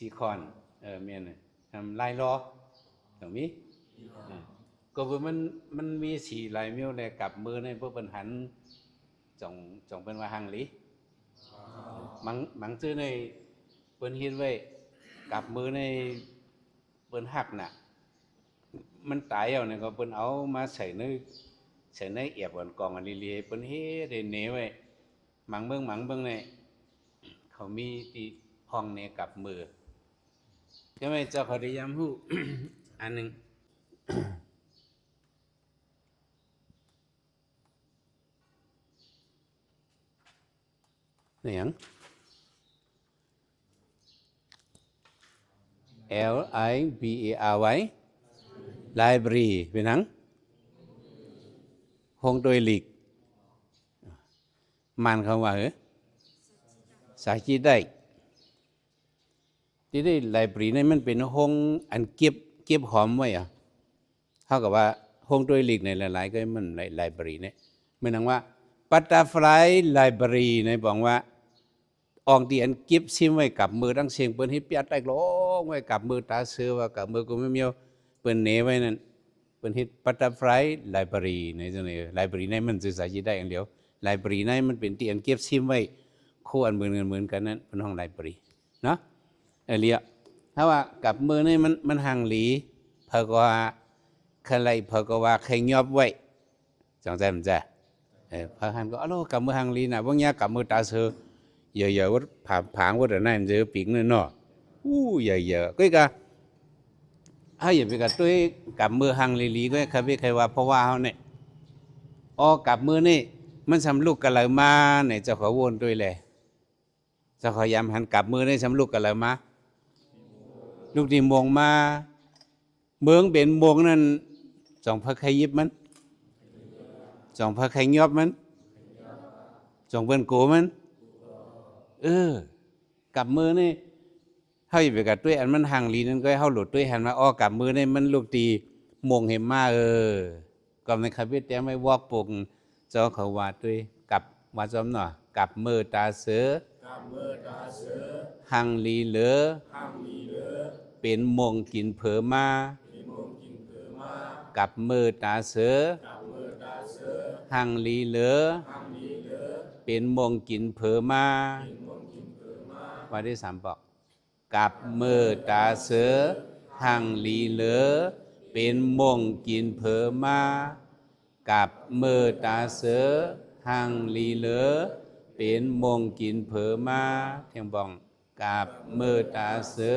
ສີຄ້ອນ ເອີ ແມ່ນ ອາ ລາຍຫຼໍ່ ຕ້ອງມີ ເອີ ກໍເພາະມັນ ມັນມີສີຫຼາຍແນວແຫຼະ ກັບມືໃນພວກເພິ່ນຫັນ ຈົ່ງ ຈົ່ງເພິ່ນວ່າຮັ່ງຫຼີ ບາງ ບາງຊື່ໃນເພິ່ນເຮັດໄວ້ ກັບມືໃນເພິ່ນຮັກນະ ມັນຕາຍແລ້ວນີ້ກໍເພິ່ນເອົາມາໃສ່ໃນ ໃສ່ໃນແອບອັນກອງອັນລີໆ ເພິ່ນເຮັດໃຫ້ເນໄວ້ ບາງເມືອງ ບາງເມືອງນີ້ ເຂົາມີທີ່ຫ້ອງເນກັບມື. ຈັ່ງໃດເຈົ້າເຂົາໄດ້ຍາມຮູ້ ອັນໜຶ່ງ ແມ່ນຫຍັງ? L I B A R Y Library ເປັນຫຍັງ? ໂຮງໂດຍຫຼີກ ມານເຂົາວ່າ ເອີ ສາຈິດໄດ້ ທີ່ໄດ້ Library ນີ້ມັນເປັນໂຮງອັນເກັບ ເກັບຫອມໄວ້ອະ ເຮົາກໍວ່າໂຮງໂດຍຫຼີກໃນຫຼາຍໆ ກໍມັນ Library ນີ້ ແມ່ນຫຍັງວ່າ Butterfly Library ໃນບອກວ່າ ອອງທີ່ອັນເກັບຊິມໄວ້ກັບມືທັງເສັງ ເພິ່ນເຮັດປຽດແຕກລອງໄວ້ກັບມືຕາເສືອວ່າກັບມືກຸມແມວ ເພິ່ນເນໄວ້ນັ້ນ ເພິ່ນເຮັດ Butterfly Library ໃນ Library ໃນມັນສຶກສາຊິໄດ້ອັນດຽວ Library ໃນມັນເປັນທີ່ອັນເກັບຊິມໄວ້ຄູ່ອັນເໝືອນກັນ ເໝືອນກັນນັ້ນ ເພິ່ນຮ້ອງ Library ເນາະ ເອີ ເລີຍ ຖ້າວ່າກັບມືໃນມັນ ມັນຮັ່ງຫຼີ ເພິ່ນກໍວ່າ ໃຄໄລ່ ເພິ່ນກໍວ່າໃຄຍອບໄວ້ ຈັ່ງຊັ້ນຈ້າ ເອີ ພະຫັນກໍ ອາໂລ ກຳມືຮັ່ງລີນະ ເບິ່ງຍາກຳມືຕາເສີ ເຢີໆ ວັດ ຜາງ ວັດອັນນັ້ນເຢີປີກນັ້ນເນາະ ອູ້ ເຢີໆ ກໍກະ ເຮົາຢ່າໄປກະຕຸ້ຍກຳມືຮັ່ງລີໆ ກໍໃຫ້ເຂົາເວກໃຫ້ວ່າ ເພາະວ່າເຮົານີ້ ອໍ ກຳມືນີ້ ມັນສ່ຳລຸກກະເລີມານີ້ ເຈົ້າກໍວົນຕຸ້ຍແລ ເຈົ້າກໍຢາມຫັນກຳມືນີ້ສ່ຳລຸກກະເລີມາ ລຸກທີ່ໂມງມາ ເບິ່ງເປັນໂມງນັ້ນ ສອງພະໄຄຍິບມັນ ສອງພະໄຄຍອບມັນ ສອງເບິ່ນໂກມັນ ເອີ ກຳມືນີ້ ເຮົາຢ່າໄປກະຕຸ້ຍອັນມັນຮັ່ງລີນັ້ນ ກໍໃຫ້ເຮົາໂຫຼດຕຸ້ຍຫັນວ່າ ອໍ ກຳມືນີ້ມັນລຸກທີ່ໂມງເຫັນມາ ເອີ ກໍໃນຄະເວດແຕ້ມໄວ້ວອກປົກ ເຈົ້າເຂົາວ່າຕຸ້ຍ ກັບ ວ່າຈອມເນາະ ກັບເມີຕາເສີ ກັບເມີຕາເສີ ຮັ່ງລີເລີ ຮັ່ງລີເລີ ເປັນໂມງກິນເຜີມາ ເປັນໂມງກິນເຜີມາ ກັບເມີຕາເສີ ກັບເມີຕາເສີ ຮັ່ງລີເລີ ຮັ່ງລີເລີ ເປັນໂມງກິນເຜີມາ ເປັນໂມງກິນເຜີມາ ວ່າໄດ້ສາມປອກ ກັບເມີຕາເສີ ຮັ່ງລີເລີ ເປັນໂມງກິນເຜີມາ ກັບເມີຕາເສີ ຮັ່ງລີເລີ ເປັນໂມງກິນເຜີມາ ທຽງບອງ ກັບເມີຕາເສີ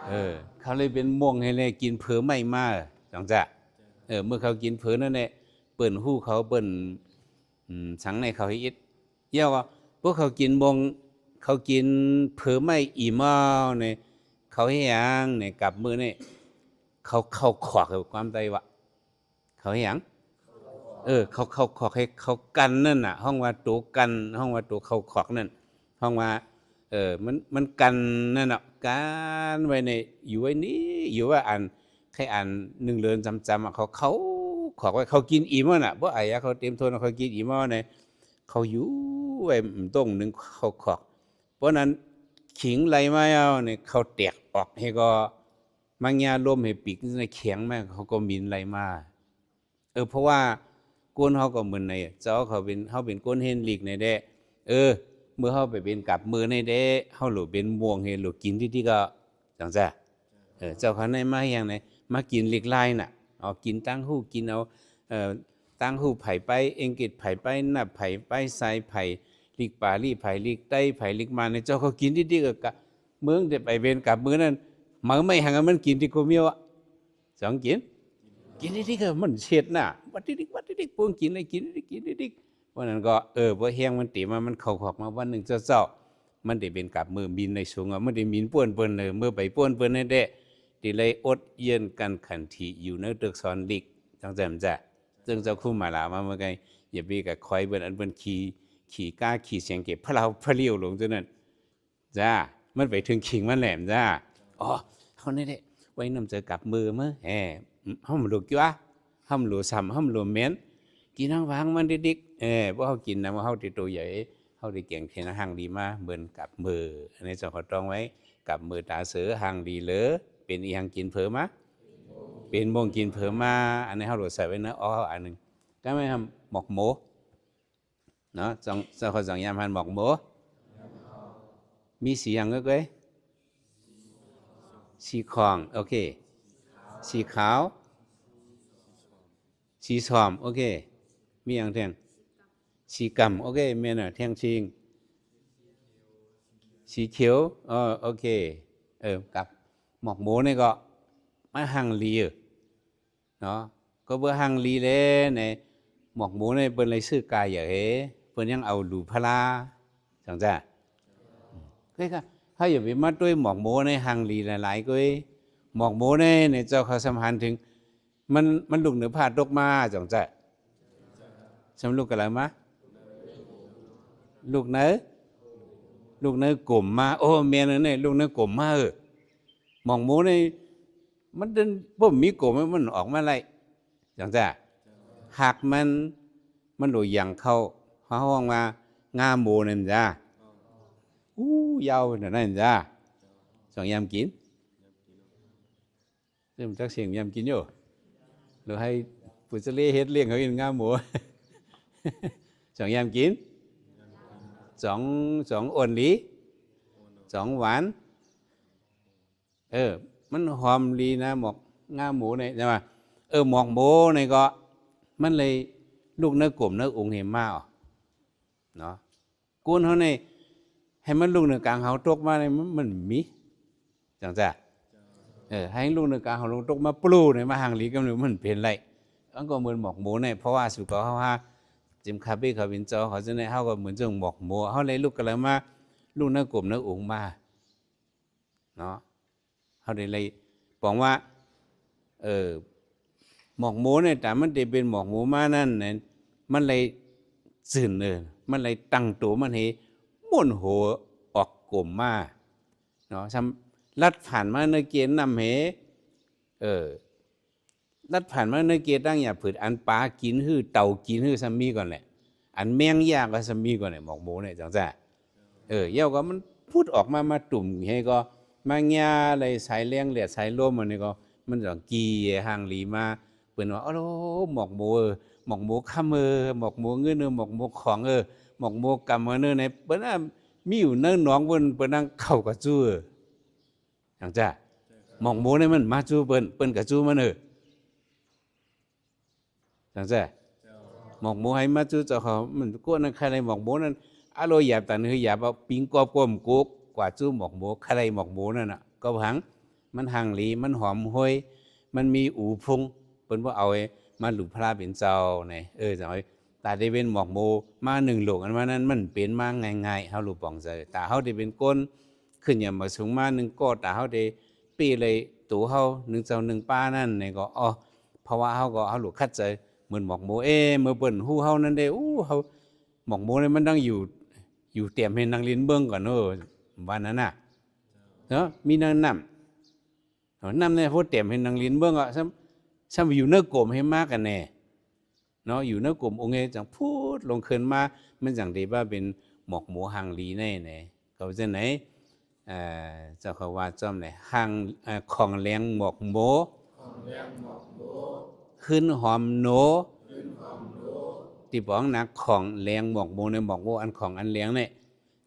ເອີ ເຂົາເລີຍເປັນໂມງໃຫ້ແລກິນເຜີໄມ້ມາ ຈັ່ງຊະ ເອີ ເມື່ອເຂົາກິນເຜີນັ້ນແຫຼະ ເປີ້ນຮູ້ເຂົາ ເປີ້ນ ອືມ ສັງໃນເຂົາເຮັດ ຢ່າວ່າພວກເຂົາກິນບ່ອງ ເຂົາກິນເຜີໄມ້ອີ່ມອວນີ້ ເຂົາເຮັດຫຍັງໃນກັບມື້ນີ້ ເຂົາເຂົ້າຄອກ ຄວາມໃຕ້ວ່າ ເຂົາເຮັດຫຍັງ ເອີ ເຂົາເຂົ້າຄອກ ໃຫ້ເຂົາກັນນັ້ນນະ ຮ້ອງວ່າໂຕກັນ ຮ້ອງວ່າໂຕເຂົ້າຄອກນັ້ນ ຮ້ອງວ່າ ເອີ ມັນ ມັນກັນນັ້ນນະ ກັນໄວ້ໃນ ຢູ່ໄວ້ນີ້ ຢູ່ວ່າອັນ ໃຄອັນໜຶ່ງເລີນຈຳໆ ເຂົາເຂົ້າຄອກໄວ້ ເຂົາກິນອີ່ມແລ້ວນະ ບໍ່ອາຍາ ເຂົາເຕັມຖ້ວຍ ເຂົາກິນອີ່ມແລ້ວນະ ເຂົາຢູ່ໄວ້ຕົງໜຶ່ງເຂົ້າຄອກ ເພາະນັ້ນ ຂີງໄລ່ມາເອົານີ້ ເຂົາແຕກອອກໃຫ້ກໍ ມັງຍາລົມໃຫ້ປີກແຂງມາ ເຂົາກໍບິນໄລ່ມາ ເອີ ເພາະວ່າຄົນເຮົາກໍເໝືອນໃນ ເຈົ້າເຂົາເປັນ ເຮົາເປັນຄົນເຮັດລິກໃນແດ່ ເອີ ເມື່ອເຮົາໄປເປັນກັບມືໃນແດ່ ເຮົາໂຫຼເປັນມ່ວງເຮັດໂຫຼກິນທີ່ ທີ່ກໍ ຈັ່ງຊະ ເອີ ເຈົ້າຂ້າໃນມາຫຍັງໃນ ມາກິນເຫຼັກລາຍນະ ເອົາກິນຕ່າງຫູ ກິນເອົາ ເອີ ຕ່າງຫູໄຜໄປ ເອັງກິດໄຜໄປ ນັບໄຜໄປ ສາຍໄຜ ລິກປາລີໄຜ ລິກໄຕ້ໄຜ ລິກມານ ເຈົ້າເຂົາກິນຕິດໆ ກະ ເມືອງໄດ້ໄປເວັນກັບມື້ນັ້ນ ເໝີໄມ້ຫັງມັນກິນຕິດກູມີວະ ສອງກິນ ກິນຕິດໆ ມັນເຮັດນະ ວັດຕິດໆ ວັດຕິດໆ ປວງກິນເລີຍ ກິນຕິດໆ ກິນຕິດໆ ວັນນັ້ນກໍ ເອີ ບໍ່ແຮງມັນຕີມາ ມັນເຂົ້າຄອກມາ ວັນໜຶ່ງເຊົ້າໆ ມັນໄດ້ເປັນກັບມື້ບິນໃນສູງ ມັນໄດ້ບິນປ່ວນເພິ່ນເລີຍ ເມື່ອໄປປ່ວນເພິ່ນນັ້ນແດ່ ທີ່ໄດ້ອົດເຢັນກັນຂັນທີຢູ່ໃນຕຶກສອນລິກ ຈັ່ງຊັ້ນຈ້າ ເຊິ່ງເຈົ້າຄູມາລາມາເມື່ອໄກ ຢ່າໄປກະຄອຍເພິ່ນ ອັນເພິ່ນຂີ່ ຂີ່ກ້າຂີ່ສຽງເກັບພະລາວພະລິວລົງຈັ່ງນັ້ນ ຈ້າ ມັນໄປເຖິງຂີງມັນແຫຼມຈ້າ ອໍ ເຮົານີ້ແຫຼະ ໄວ້ນຳໃຈກັບມືມາ ແຮ ເຮົາມາໂລກິວາ ເຮົາມາໂລຊຳ ເຮົາມາໂລແມ່ນ ກິນຫາງຫວາງມັນດິກໆ ເອີ ພວກເຮົາກິນນຳ ເຮົາຕິໂຕໃຫຍ່ ເຮົາໄດ້ແກງເທັນຮ່າງລີມາ ເບິ່ງກັບເມີ ອັນນີ້ເຈົ້າເຂົາຕ້ອງໄວ້ ກັບເມີຕາເສືອຮ່າງລີເລີ ເປັນອີ່ຫຍັງກິນເຜີມາ ເປັນມົ້ງກິນເຜີມາ ອັນນີ້ເຮົາໂຫຼດໃສ່ໄວ້ເນາະ ເອົາອັນໜຶ່ງ ກໍແມ່ນໝອກໂມ ເນາະ ສອງ ເຈົ້າເຂົາສອງຍາມຫັ້ນໝອກໂມ ມີສີຫຍັງເອີຍ? ສີຂອງ ໂອເຄ ສີຂາວ ສີສ້ອມ ໂອເຄ ມີຫຍັງແທ່ງ? ສີກຳ ໂອເຄ ແມ່ນແລ້ວ ແທ່ງຊິງ ສີຂຽວ ເອີ ໂອເຄ ເອີ ກັບໝອກໂມນີ້ກໍມາຮັ່ງລີເນາະ ກໍເພື່ອຮັ່ງລີແຫຼະ ໃນໝອກໂມນີ້ເພິ່ນໄດ້ຊື້ກາຍຢາກເຮ ເພິ່ນຍັງເອົາຫຼູພະລາ ຈັ່ງຊັ້ນ ເອີ ເຮົາຢ່າໄປມາຕຸ້ຍໝອກໂມໃນຮັ່ງລີຫຼາຍໆ ກວ່າ ໝອກໂມໃນ ໃນເຈົ້າເຂົາສຳພັນເຖິງ ມັນ ມັນລຸກເໜືອຟ້າຕົກມາ ຈັ່ງຊັ້ນ ສຳລຸກກັນລະມາ ລຸກເໜືອ ລຸກເໜືອກົມມາ ໂອ້ ແມ່ນແລ້ວ ລຸກເໜືອກົມມາ ເອີ ໝອກໂມໃນ ມັນເປັນ ບໍ່ມີກົມ ມັນອອກມາໄດ້ ຈັ່ງຊັ້ນ ຮາກມັນ ມັນໂດຍຫຍັງເຂົ້າ ເຮົາຮ້ອງວ່າງາໂມນັ້ນຈ້າ ອູ້ ຍາວຂະໜາດນັ້ນຈ້າ ສອງຍາມກິນ ເລີ່ມຈັກສຽງຍາມກິນຢູ່ ຫຼືໃຫ້ປູສະເລເຮັດລ້ຽງເຮົາກິນງາໂມ ສອງຍາມກິນ ສອງ ສອງໂອນລີ ສອງຫວານ ເອີ ມັນຫອມລີນະ ໝອກງາໂມນີ້ ແຕ່ວ່າ ເອີ ໝອກໂມນີ້ກໍ ມັນເລີຍລຸກເໜືອກົມເໜືອອຸງເຮມາເນາະ ຄົນເຮົານີ້ ໃຫ້ມັນລຸກເໜືອກາງເຮົາຕົກມານີ້ ມັນ ມັນມີ ຈັ່ງຊັ້ນ ເອີ ໃຫ້ລຸກເໜືອກາງເຮົາຕົກມາປູນີ້ ມາຮັ່ງລີກັນນີ້ ມັນເປັນໄດ້ ມັນກໍເໝືອນໝອກໂມນີ້ ເພາະວ່າສຸກເຮົາຫາ ຈິມຄາເບເຂົາເປັນເຈົ້າເຂົາຈັ່ງໃດ ເຮົາກໍເໝືອນຈັ່ງໝອກໂມ ເຮົາເລີຍລຸກກັນລະມາ ລຸກເໜືອກົມເໜືອອຸງມາ ເນາະ ເຮົາໄດ້ໄລ່ປອງວ່າ ເອີ ໝອກໂມນີ້ ຕາມັນໄດ້ເປັນໝອກໂມມານັ້ນນະ ມັນໄລ່ຈືນ ເອີ ມັນໄລ່ຕັ້ງໂຕ ມັນໃຫ້ມ້ວນໂຫອອກກົມມາເນາະ ສ່ຳລັດຜ່ານມາໃນເກນນ້ຳເຫ ເອີ ລັດຜ່ານມາໃນເກດຕັ້ງຫຍ້າພືດ ອັນປາກິນ ຫຼືເຕົ່າກິນ ຫຼືສ່ຳມີກ່ອນແຫຼະ ອັນແມງຢາກໍສ່ຳມີກ່ອນແຫຼະ ໝອກໂມນີ້ຈັ່ງຊັ້ນ ເອີ ເຈົ້າກໍມັນພຸດອອກມາ ມາຕຸ່ມໃຫ້ກໍມາຫຍ້າໄລ່ສາຍແລງແດດສາຍລົມ ອັນນີ້ກໍມັນຈະກີ່ຮ່າງລີມາ ເພິ່ນວ່າ ໂອ້ ໝອກໂມເອີ ໝອກໂມຄຳເອີ ໝອກໂມເງິນເອີ ໝອກໂມຂອງເອີ ໝອກໂມກຳເອີ ໃນເພິ່ນ ອາ ມີຢູ່ໃນໜອງເພິ່ນ ເພິ່ນນັ່ງເຂົ້າກະຈູ້ເອີ ຈັ່ງຊັ້ນ ໝອກໂມນີ້ມັນມາຈູ້ເພິ່ນ ເພິ່ນກະຈູ້ມັນເອີ ຈັ່ງຊັ້ນ ໝອກໂມໃຫ້ມາຈູ້ເຈົ້າເຂົາ ມັນກວນນັ້ນ ໃຜໄດ້ໝອກໂມນັ້ນ ອາໂລຢາບຕັນ ຄືຢາບເອົາປິງກອບກົມໂກກ ກວາດຈູ້ໝອກໂມ ໃຜໄດ້ໝອກໂມນັ້ນນະ ກໍຫຍັງ ມັນຮັ່ງລີ ມັນຫອມຫວຍ ມັນມີອູພຸງ ເພິ່ນບໍ່ເອົາມາຫຼູພະລາເປັນເຈົ້າໃນ ເອີ ຈັ່ງ ຕາໄດ້ເປັນໝອກໂມມາໜຶ່ງໂລກ ອັນວ່ານັ້ນມັນເປັນມາງ່າຍໆ ເຮົາຮູ້ປອງໃຈ ຕາເຮົາໄດ້ເປັນຄົນຂຶ້ນຍາມມາສູງມາໜຶ່ງກໍ ຕາເຮົາໄດ້ເປເລີຍໂຕເຮົາໜຶ່ງເຈົ້າໜຶ່ງປານັ້ນນີ້ກໍ ອໍ ເພາະວ່າເຮົາກໍ ເຮົາຮູ້ຂັດໃຈ ເໝືອນໝອກໂມ ເອ ເມື່ອເພິ່ນຮູ້ເຮົານັ້ນເດ້ ໂອ້ ເຮົາ ໝອກໂມນີ້ມັນຕ້ອງຢູ່ ຢູ່ແຕ້ມໃຫ້ນັກຫຼິ້ນເບິ່ງກ່ອນເນາະ ວ່ານັ້ນນະ ເນາະ ມີນ້ຳ ນ້ຳ ນ້ຳນີ້ໂພດແຕ້ມໃຫ້ນັກຫຼິ້ນເບິ່ງ ເອົາ ສ່ຳ ສ່ຳຢູ່ເໜືອກົມໃຫ້ມາກັນແດ່ ເນາະ ຢູ່ເໜືອກົມອົງເຮ ຈັ່ງພຸດລົງຂຶ້ນມາ ມັນຈັ່ງໄດ້ວ່າເປັນໝອກໂມຮັ່ງລີແນ່ ເຂົາວ່າຈັ່ງໃດ ເອີ ເຈົ້າເຂົາວ່າຈ້ອມໃດ ຮັ່ງ ເອີ ຂອງແລງໝອກໂມ ຂອງແລງໝອກໂມ ຮືນຫອມໂນ ຮືນຫອມໂນ ຕິບອງນະ ຂອງແລງໝອກໂມໃນ ໝອກໂມອັນຂອງອັນແລງນີ້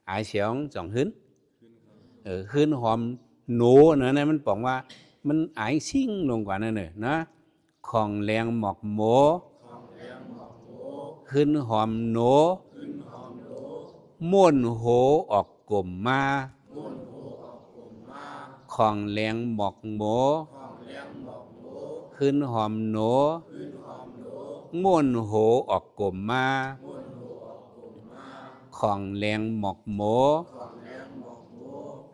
ອາຍສຽງສອງຮືນ ເອີ ຮືນຫອມໂນນັ້ນນະ ມັນປອງວ່າ ມັນອາຍຊິງລົງກວ່ານັ້ນເນີ ນະ ຂອງແລງໝອກໂມ ຂອງແລງໝອກໂມ ຮືນຫອມໂນ ຮືນຫອມໂນ ມ້ວນໂຫອອກກົມມາ ມ້ວນໂຫອອກກົມມາ ຂອງແລງໝອກໂມ ຂອງແລງໝອກໂມ ຮືນຫອມໂນ ຮືນຫອມໂນ ມ້ວນໂຫອອກກົມມາ ມ້ວນໂຫອອກ ຂອງແລງໝອກໂມ ຂອງແລງໝອກໂມ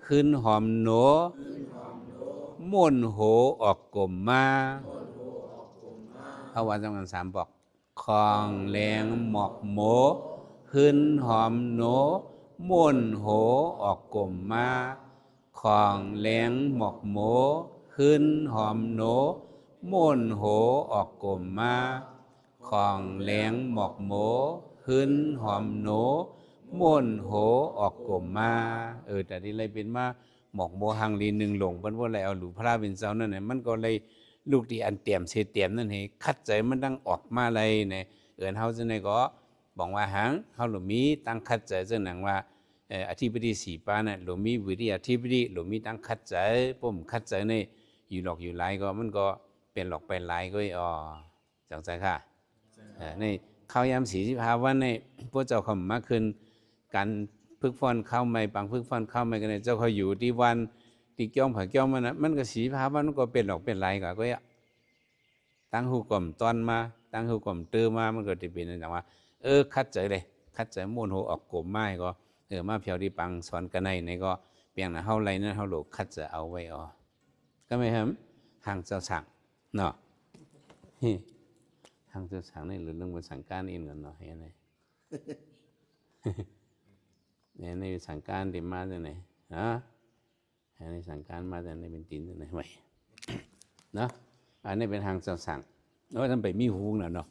ຮືນຫອມໂນ ຮືນຫອມໂນ ມ້ວນໂຫອອກກົມມາ ມ້ວນໂຫອອກກົມມາ ເຮົາວ່ານຳກັນສາມບອກ ຂອງແລງໝອກໂມ ຮືນຫອມໂນ ມ້ວນໂຫອອກກົມມາ ຂອງແລງໝອກໂມ ຮືນຫອມໂນ ມ້ວນໂຫອອກກົມມາ ຂອງແລງໝອກໂມ ຮືນຫອມໂນ ມ້ວນຫົວອອກກົ້ມມາ. ເອີ ຕາທີ່ໄລ່ເປັນມາ ໝອກໂມຫັງລີໜຶ່ງຫຼົງ ເພິ່ນບໍ່ໄດ້ເອົາຫຼູພະເປັນເຈົ້ານັ້ນນະ ມັນກໍໄດ້ລູກທີ່ອັນແຕ້ມເສແຕ້ມນັ້ນໃຫ້ຂັດໃຈມັນຕັ້ງອອກມາໄດ້ນະ. ເອີ້ນເຮົາຈັ່ງໃດກໍບອກວ່າຫັງ ເຮົາຫຼູມີຕັ້ງຂັດໃຈ ເຊິ່ງໜັງວ່າ ເອີ ອະທິບໍດີສີ່ປ່ານະ ຫຼູມີວິລິອະທິບໍດີ ຫຼູມີຕັ້ງຂັດໃຈ. ບໍ່ຂັດໃຈນີ້ ຢູ່ຫຼອກຢູ່ຫຼາຍກໍ ມັນກໍເປັນຫຼອກໄປຫຼາຍກໍ ອໍ ຈັ່ງຊັ້ນຄ່ະ. ເອີ ໃນຄາວຍາມສີ່ສິບຫ້າວັນນີ້ ພວກເຈົ້າເຂົ້າມາຂຶ້ນ ການຝຶກຝົນຄາວໃໝ່ ປາງຝຶກຝົນຄາວໃໝ່ກັນນີ້ ເຈົ້າເຂົາຢູ່ທີ່ວັນ ທີ່ກ້ຽວໃຜກ້ຽວມັນນະ ມັນກໍສີ່ສິບຫ້າວັນ ມັນກໍເປັນຫຼອກເປັນຫຼາຍກໍ ກໍ ຕັ້ງຮູ້ກອມຕ້ອນມາ ຕັ້ງຮູ້ກອມເຕີມາ ມັນກໍຈະເປັນຈັ່ງວ່າ ເອີ ຂັດໃຈເລີຍ ຂັດໃຈມ້ວນຫົວອອກກົ້ມມາໃຫ້ກໍ ເອີ ມາພຽວທີ່ປາງສອນກັນໃນ ໃນກໍ ປຽງນະ ເຮົາໄລ່ນັ້ນ ເຮົາໂລດຂັດໃຈເອົາໄວ້ ອໍ ກໍແມ່ນຫາງເຈົ້າສ້າງເນາະ ຫາງເຈົ້າສ້າງນີ້ ເລື່ອງປະສັງການອີກເນາະ ເຮັດໃດ ໃນປະສັງການທີ່ມາຈັ່ງໃດ ຮະ ອັນນີ້ສັງການມາແຕ່ໃນເປັນຕີນໃນໄວ້ເນາະ ອັນນີ້ເປັນຫາງເຈົ້າສ້າງ ໂອ້ຍ ນຳໄປມີຫູນະເນາະ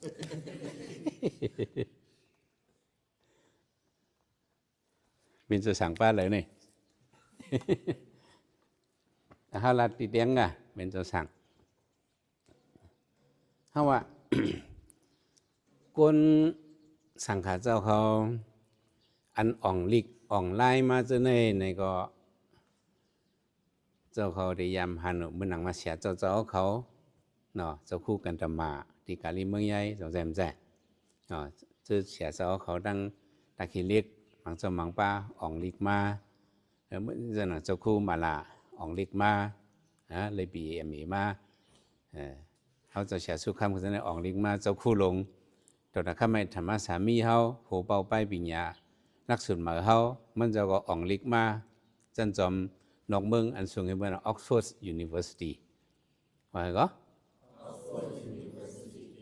ເປັນເຈົ້າສ້າງປານໃດນີ້ ເຮົາລັດຕິແດງກະເປັນເຈົ້າສ້າງ ເຮົາວ່າ ຄົນສັງຄະເຈົ້າເຂົາ ອັນອອງລິກອອງລາຍມາຈັ່ງໃດ ໃນກໍ ເຈົ້າເຂົາໄດ້ຢາມຫັນ ມື້ໜັງມາເສຍເຈົ້າ ເຈົ້າເຂົາເນາະ ເຈົ້າຄູກັນຕະມາ ທີ່ກາລີເມືອງໃຫຍ່ ເຈົ້າແຊມແຊເນາະ ຊື່ເສຍເຈົ້າເຂົາ ທັງຕາຂີ້ເຫຼັກ ມັງເຈົ້າມັງປາ ອອງລິກມາ ເອີ ເຈົ້ານະ ເຈົ້າຄູມາລາ ອອງລິກມາ ນະ ເລີຍ ບີເອັມເອ ມາ ເອີ ເຮົາເຈົ້າເສຍສຸຄຳ ຄືສະນັ້ນ ອອງລິກມາ ເຈົ້າຄູຫຼົງ ໂຕນະຄະໄມທຳມະສາມີເຮົາ ໂຫເປົ້າປ້າຍປິນຍາ ຫຼັກສູດໃໝ່ເຮົາ ມັນເຈົ້າກໍອອງລິກມາ ຊັ້ນຈອມນອກເມືອງ ອັນສູງໃຫ້ເບິ່ງ Oxford University ວ່າໃດກໍ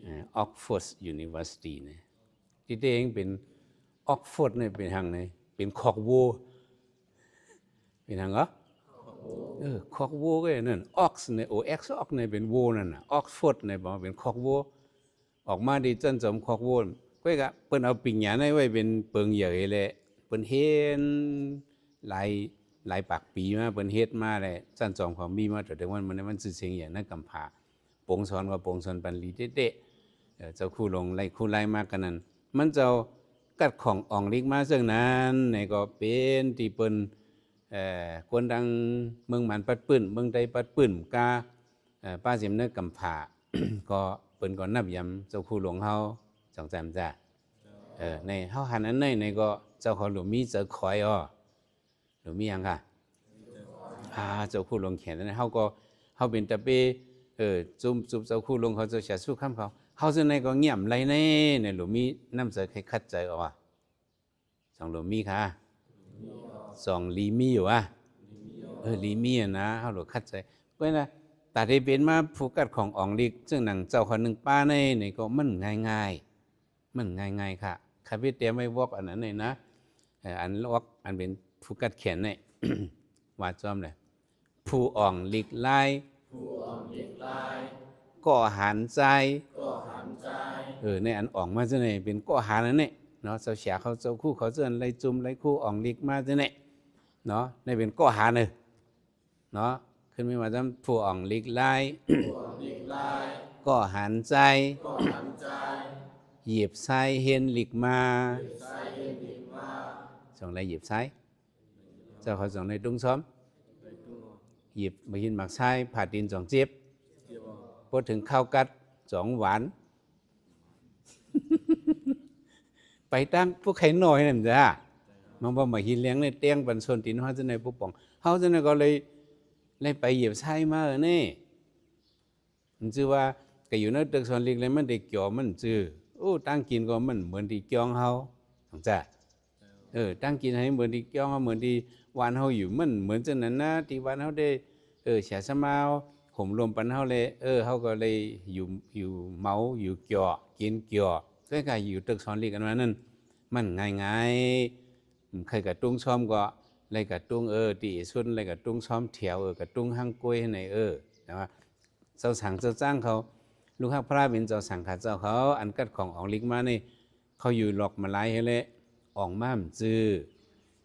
ເອີ Oxford University ນີ້ ທີ່ແທ້ເປັນ Oxford ນີ້ເປັນຫຍັງນີ້ ເປັນຄອກໂວ ເປັນຫຍັງກໍ ເອີ ຄອກໂວກໍນັ້ນ Ox ນີ້ O X Ox ນີ້ເປັນໂວນັ້ນນະ Oxford ນີ້ບອກເປັນຄອກໂວ ອອກມາທີ່ຊັ້ນຈອມຄອກໂວ ກໍກະເພິ່ນເອົາປິນຍາໃນໄວ້ເປັນເປິງໃຫຍ່ແຫຼະ ເພິ່ນເຮັດຫຼາຍ ຫຼາຍປາກປີມາ ເພິ່ນເຮັດມາແຫຼະ ຊັ້ນຈອມຂອງມີມາ ຈົນເຖິງວັນມື້ນີ້ ມັນຊື່ສຽງໃຫຍ່ໃນກຳພາ ປົງສອນກໍປົງສອນປັນລີເຕະ ເອີ ເຈົ້າຄູຫຼົງໄລ່ຄູໄລ່ມາກັນນັ້ນ ມັນເຈົ້າກັດຂອງອອງລິກມາເຊິ່ງນັ້ນ ໃນກໍເປັນທີ່ເພິ່ນ ເອີ ຄົນທາງເມືອງມັນປັດປື້ມ ເມືອງໄທປັດປື້ມກະ ເອີ ປ້າເສມເນີກຳພາ ກໍເພິ່ນກໍນັບຍາມເຈົ້າຄູຫຼົງເຮົາ ສອງສາມຈາ ເອີ ໃນເຮົາຫັນອັນໃດ ໃນກໍເຈົ້າເຂົາຫຼູມີເຈົ້າຄອຍ ອໍ ຫຼືມີຫຍັງຄະ ອ່າ ເຈົ້າຄູຫຼົງແຂນ ເຮົາກໍ ເຮົາເປັນຕາເປ ເອີ ຈຸມ ຈຸມເຈົ້າຄູຫຼົງເຂົາ ເຈົ້າເສຍສຸຄຳເຂົາ ເຮົາຈັ່ງໃດກໍງຽບໄລແນ່ ໃນຫຼູມີນ້ຳໃຈໃຫ້ຂັດໃຈອອກວ່າ ສອງຫຼູມີຄະ ສອງລີມີຢູ່ຫວາ ເອີ ລີມີຫັ້ນນະ ເຮົາຫຼູຂັດໃຈ ເພາະນະ ຕາທີ່ເປັນມາຜູ້ກັດຂອງອອງລິກ ເຊິ່ງໜັງເຈົ້າເຂົາໜຶ່ງປາໃນ ໃນກໍມັນງ່າຍໆ ມັນງ່າຍໆ ຄະ ຄະເວດແຕ້ມໄວ້ວອກອັນນັ້ນນີ້ນະ ເອີ ອັນອອກ ອັນເປັນຜູ້ກັດແຂນນີ້ ວ່າຈອມເລີຍ ຜູ້ອອງລິກລາຍ ຜູ້ອອງລິກລາຍ ກໍຫານໃຈ ກໍຫານໃຈ ເອີ ໃນອັນອອກມາຈັ່ງໃດ ເປັນກໍຫານອັນນີ້ເນາະ ເຈົ້າເສຍເຂົາ ເຈົ້າຄູເຂົາ ເຈົ້າໄລ່ຈຸມໄລ່ຄູອອງລິກມາຈັ່ງນີ້ເນາະ ໃນເປັນກໍຫານເອີ ເນາະ ຂຶ້ນມີວ່າຈຳ ຜູ້ອອງລິກລາຍ ຜູ້ອອງລິກລາຍ ກໍຫານໃຈ ກໍຫານໃຈ ຢຽບຊາຍເຮນລິກມາ ຢຽບຊາຍເຮນລິກມາ ສອງໄລ່ຢຽບຊາຍ ເຈົ້າເຂົາສອງໄດ້ຕຸງຊ້ອມ ຢຽບໝາກຫີນໝາກຊາຍ ຜາດດິນສອງເຈັບ ພໍເຖິງຄາວກັດສອງຫວານ ໄປຕັ້ງພວກໄຂ່ນ້ອຍນັ້ນຈ້າ ມັນບໍ່ມາຫີນແຫຼງໃນແຕ່ງປັນຊົນຕີນເຮົາຈັ່ງໃດປົກປ້ອງ ເຮົາຈັ່ງໃດກໍເລີຍ ເລີຍໄປຢຽບຊາຍມາເອີນີ້ ມັນຊື່ວ່າ ກະຢູ່ໃນຕຶກສອນລິກແລ້ວມັນໄດ້ກ່ຽວມັນຊື່ ໂອ້ ຕາງກິນກໍມັນເໝືອນທີ່ກ່ຽວເຮົາ ຈັ່ງຈ້າ ເອີ ຕາງກິນໃຫ້ເໝືອນທີ່ກ່ຽວເຮົາ ເໝືອນທີ່ບ້ານເຮົາຢູ່ ມັນເໝືອນຈັ່ງນັ້ນນະ ທີ່ບ້ານເຮົາໄດ້ ເອີ ສາສະມາໂຮມລວມປັນເຮົາແລະ ເອີ ເຮົາກໍໄດ້ຢູ່ ຢູ່ເມົາ ຢູ່ກ່ຽວ ກິນກ່ຽວ ແຕ່ກະຢູ່ຕຶກສອນລິກອັນວ່ານັ້ນ ມັນງ່າຍໆ ໃຜກະຕຸງຊ້ອມກໍໄລ່ກະຕຸງ ເອີ ຕີເອຊົນໄລ່ກະຕຸງຊ້ອມແຖວ ເອີ ກະຕຸງຮັງກວຍໃຫ້ໃນ ເອີ ແຕ່ວ່າ ເຈົ້າສັງເຈົ້າຈ້າງເຂົາ ລູກຮັກພະເປັນເຈົ້າສັງຂະເຈົ້າເຂົາ ອັນກັດຂອງອອງລິກມານີ້ ເຂົາຢູ່ຫຼອກມາຫຼາຍແລ້ວແຫຼະ ອອງມ້າມຈື່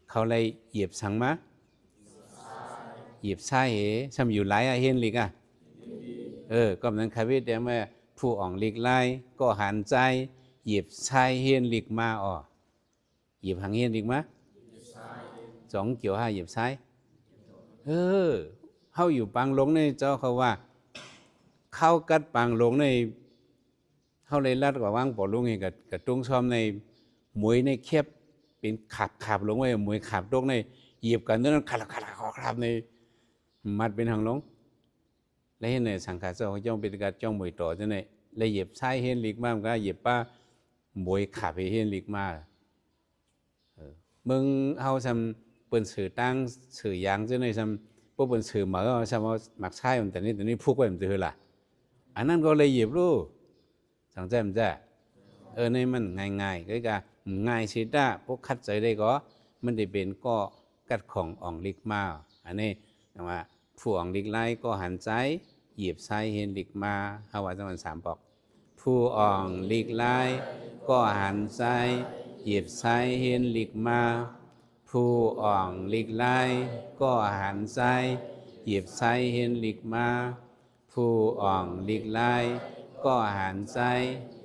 ເຂົາໄດ້ຢຽບສັງມາ? ຢຽບຊາຍເຫ ຊ່ຳຢູ່ຫຼາຍອະ ເຮນລິກອະ. ເອີ ກໍນັ້ນ ຄາເວດແດງວ່າ ຜູ້ອອງລິກລາຍ ກໍຫັນໃຈ ຢຽບຊາຍເຮນລິກມາ ອໍ ຢຽບຫາງເຮນລິກມາ ສອງກຽວຫ້າ ຢຽບຊາຍ. ເອີ ເຮົາຢູ່ປາງຫຼົງນີ້ ເຈົ້າເຂົາວ່າ ເຂົາກັດປາງຫຼົງນີ້ ເຮົາໄດ້ລັດກະວາງປໍລຸງໃຫ້ກະ ກະຕຸງຊອມໃນ ໝວຍໃນແຄບເປັນຂາບ ຂາບລົງໄວ້ ໝວຍຂາບຕົກໃນ ຢຽບກັນຕົວນັ້ນ ຂາບ ຂາບ ຂາບ ຂາບໃນ ມັດເປັນຫາງລົງ ແລະເຫັນໃນສັງຂາເຈົ້າ ເຂົາເຈົ້າເປັນການຈ້ອງໝວຍຕໍ່ຈັ່ງໃດ ແລະຢຽບຊາຍເຮນລິກມາ ມັນກະຢຽບປາ ໝວຍຂາບໃຫ້ເຮນລິກມາ. ເອີ ເບິ່ງເຮົາຊ່ຳເປັນເສືອຕ່າງເສືອຢາງຈັ່ງໃດຊ່ຳ ບໍ່ເປັນເສືອເໝີ ຊ່ຳເອົາໝາກຊາຍມັນຕົວນີ້ ຕົວນີ້ຜູກໄວ້ມັນຈະເຮີລະ ອັນນັ້ນກໍເລີຍຢຽບໂລດ ສັງໃຈມັນຈະ ເອີ ໃນມັນງ່າຍໆ ກໍກະງ່າຍຊິຕາ ພວກຂັດໃຈໄດ້ກໍ ມັນໄດ້ເປັນກໍກັດຂອງອອງລິກມາ. ອັນນີ້ວ່າ ຜູ້ອອງລິກລາຍກໍຫັນໃຈ ຢຽບຊາຍເຮນລິກມາ ເຮົາວ່າຈັ່ງນັ້ນສາມປອກ. ຜູ້ອອງລິກລາຍກໍຫັນໃຈ ຢຽບຊາຍເຮນລິກມາ ຜູ້ອອງລິກລາຍກໍຫັນໃຈ ຢຽບຊາຍເຮນລິກມາ ຜູ້ອອງລິກລາຍກໍຫັນໃຈ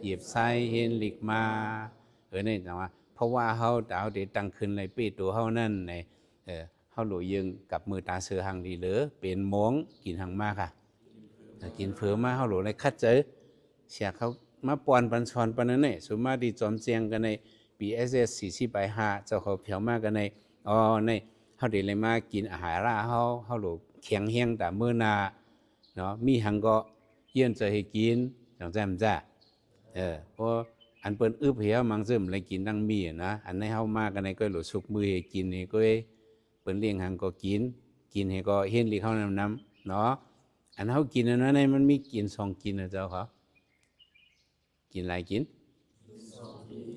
ຢຽບຊາຍເຮນລິກມາ. ເອີ ນີ້ຈັ່ງວ່າ ເພາະວ່າເຮົາ ຕາເຮົາໄດ້ຕັ້ງຂຶ້ນໃນເປໂຕເຮົານັ້ນ ເອີ ເຮົາໂຫຼຍືງກັບມືຕາເສືອຫັງລີເລີ ເປັນໂມງກິນຫາງມາກະ ກິນເຝີມາ ເຮົາໂຫຼໄດ້ຂັດໃຈ ເສຍເຂົາມາປ້ອນປັນສອນປັນນັ້ນແຫຼະ ສຸມມາທີ່ຈອມແຈ້ງກັນໃນ ປີເອສເອສ ສີ່ສິບປາຍຫ້າ ເຈົ້າເຂົາແຜວມາກັນໃນ ອໍ ໃນ ເຮົາໄດ້ເລີຍມາກິນອາຫາລະເຮົາ ເຮົາໂຫຼແຂງແຮງຕາມມື້ໜ້າເນາະ ມີຫຍັງກໍເຢີ້ນໃຈໃຫ້ກິນ ຈັ່ງຊັ້ນຈ້າ. ເອີ ເພາະອັນເພິ່ນອຶບໃຫ້ເຮົາມັງເສີມໄດ້ກິນທັງມີນະ ອັນໃນເຮົາມາກັນໃນກໍໂຫຼສຸກມືໃຫ້ກິນໃຫ້ກໍ ເພິ່ນລ້ຽງຫຍັງກໍກິນ ກິນໃຫ້ກໍເຫັນລີເຂົ້ານຳໆເນາະ. ອັນເຮົາກິນອັນນັ້ນໃນມັນມີກິນສອງກິນນະເຈົ້າເຂົາ ກິນຫຼາຍກິນ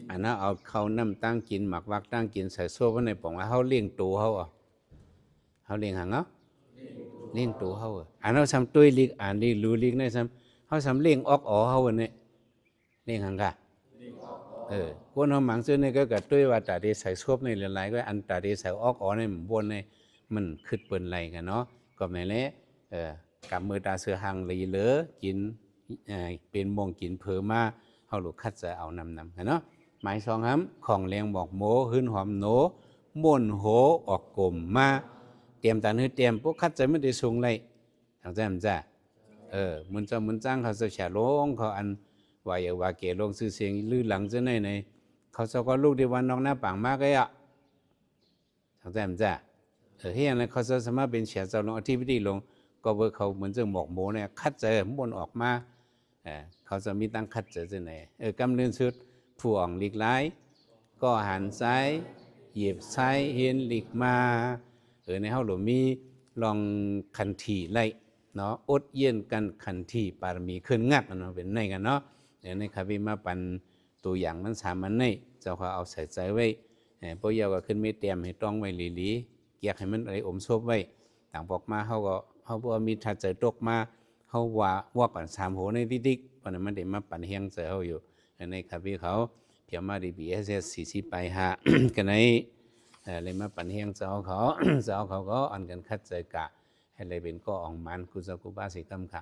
ອັນເຮົາເອົາເຂົ້ານ້ຳຕັ້ງກິນ ໝາກວັກຕັ້ງກິນ ໃສ່ໂຊບໃນປ່ອງວ່າເຮົາລ້ຽງໂຕເຮົາ ເຮົາລ້ຽງຫຍັງເຮົາ ລ້ຽງໂຕເຮົາ. ອັນເຮົາຊ່ຳຕຸ້ຍລີກ ອ່ານລີກ ຮູ້ລີກໃນຊ່ຳ ເຮົາຊ່ຳລ້ຽງອອກອໍເຮົານີ້ ເລ້ງຫຍັງກະ ເອີ ຄົນເຮົາມັງຊື່ນີ້ກໍກະຕຸ້ຍວ່າຕາເດໃສ່ຊວບນີ້ຫຼາຍໆ ກໍອັນຕາເດໃສ່ອອກອອນີ້ມັນບໍ່ແນ່ ມັນຄຶດເປີ້ນໄຫຼກະເນາະ ກໍແມ່ນແຫຼະ ເອີ ກຳມືຕາເສືອຫັງລີເລີ ກິນ ເອີ ເປັນໂມງກິນເຜີມາ ເຮົາລູກຂັດໃຈເອົານຳນຳກະເນາະ. ໝາຍສອງຫຳ ຂອງແລງໝອກໂມ ຫືນຫອມໂນ ມ່ວນໂຮອອກກົມມາ ຕຽມຕານຫືດຕຽມ ພວກຂັດໃຈມັນໄດ້ສູງໄຫຼ ຈັ່ງຊັ້ນຈ້າ ເອີ ໝູນເຈົ້າໝູນຈ້າງເຂົາເຈົ້າສະຫຼວງ ເຂົາອັນວ່າເອີວ່າເກຫຼວງຊື່ສຽງລືຫຼັງຈັ່ງໃດໃນ ເຂົາເຈົ້າກໍລູກທີ່ວ່ານອກໜ້າປາງມາກໍຍະ ຈັ່ງຊັ້ນຈ້າ ເອີ ເຮັດຫຍັງໃນເຂົາເຈົ້າສາມາດເປັນເສຍເຈົ້າຫຼວງ ອະທິບໍດີຫຼວງ ກໍເບີເຂົາເໝືອນຈັ່ງໝອກໂມນີ້ ຂັດໃຈມ້ວນອອກມາ ເອີ ເຂົາເຈົ້າມີຕັ້ງຂັດໃຈຈັ່ງໃດ ເອີ ກຳລື່ນສຸດ ຜູ້ອອງລີກລາຍ ກໍຫັນຊາຍ ຫຍິບຊາຍເຫັນລີກມາ ເອີ ໃນເຮົາຫຼວງມີລອງຂັນທີໄລ ເນາະ ອົດເຢັນກັນຂັນທີ ປາລະມີເຄື່ອນງັກເນາະ ເປັນໃນກັນເນາະ ເອີ ໃນຄາເວມາປັນໂຕຢ່າງມັນສາມອັນໃນ ເຈົ້າຂ້າເອົາໃສ່ໃຈໄວ້ ເອີ ພໍຢາວກໍຂຶ້ນມີແຕ້ມໃຫ້ຕ້ອງໄວ້ຫຼີໆ ກຽກໃຫ້ມັນໄດ້ອົມສົບໄວ້ ຕ່າງປອກມາເຮົາກໍ ເຮົາບໍ່ມີທັດໃຈຕົກມາ ເຮົາວ່າວອກກັນສາມໂຫໃນຕິກໆ ເພາະນັ້ນມັນໄດ້ມາປັນແຮງໃຈເຮົາຢູ່ ເອີ ໃນຄາເວເຂົາ ພຽງມາດີ ບີເອສເອສ ສີ່ສິບປາຍຫ້າ ກັນໃນ ເອີ ເລີຍມາປັນແຮງເຈົ້າເຂົາ ເຈົ້າເຂົາກໍອັນກັນຂັດໃຈກະ ໃຫ້ໄດ້ເປັນກໍອອງໝານ ຄູເຈົ້າຄູບາສີຄຳຂະ.